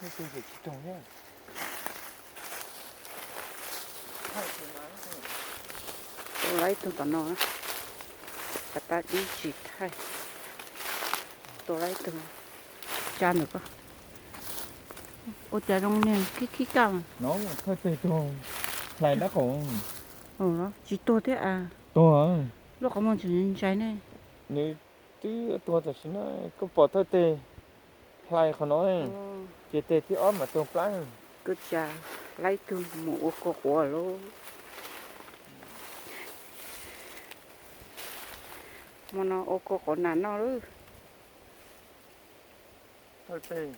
Tus tsis tug thiab. Tua laib tug tom no, xav tab dib tsis thaij. Tua laib tug tsa ntawm ko. Ua cas zoo niag khib khib kaj mas. No thawj teg tug hlais dab qaum. Tsis tuag thiab a. Tuag. Lub qhov muag tseem ntsais ne. Nws twb tuag tam sim no, koj pom thawj teg hlais qhov no, ces teg thib ob mam tug plab. Koj tsa laib tug mus ua kua quav lauj. Hmo no ua kua quav nas noj lauj. Thawj teg.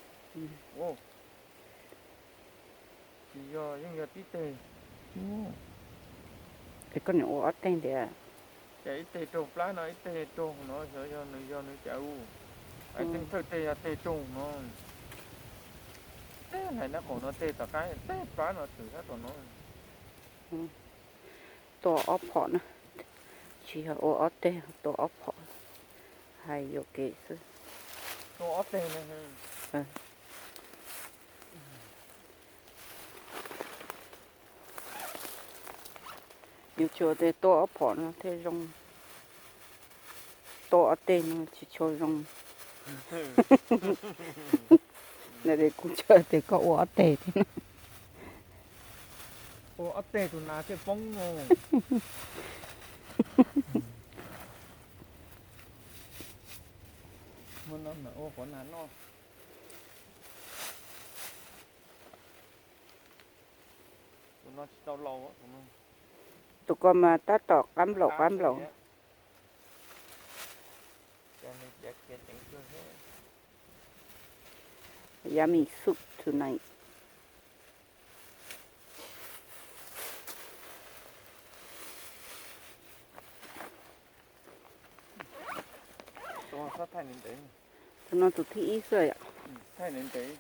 Tsis yog, yeej yog tib teg. Es koj niam ua ob teg ntiag. Cas ib teg raug plab no, ib teg raug no, xyov yog nws yog nws cas u. Ib teg thawj teg yog teg raug no. Teg hlais dab qaum no, teg tom qab, teg plab no twm sab tom no. Tua ob phom na, tsis yog ua ob teg, tua ob phom, hais yuam kev xwb. Tua ob teg no. Yuav tsum tias tua ob phom no thiaj zoo, tua ob teg no tsis tshua zoo. Ntawd es kuv ntshaw tias koj ua ob teg thiab. Ua ob teg tus nas thiaj poob no. Hmo no mam ua quav nas noj. Tus no tsis tau laus. Tus ko mas tab tom qab nplaum qab nplaum. Yummy soup tonight. Tus no tus thib ib xwb yom.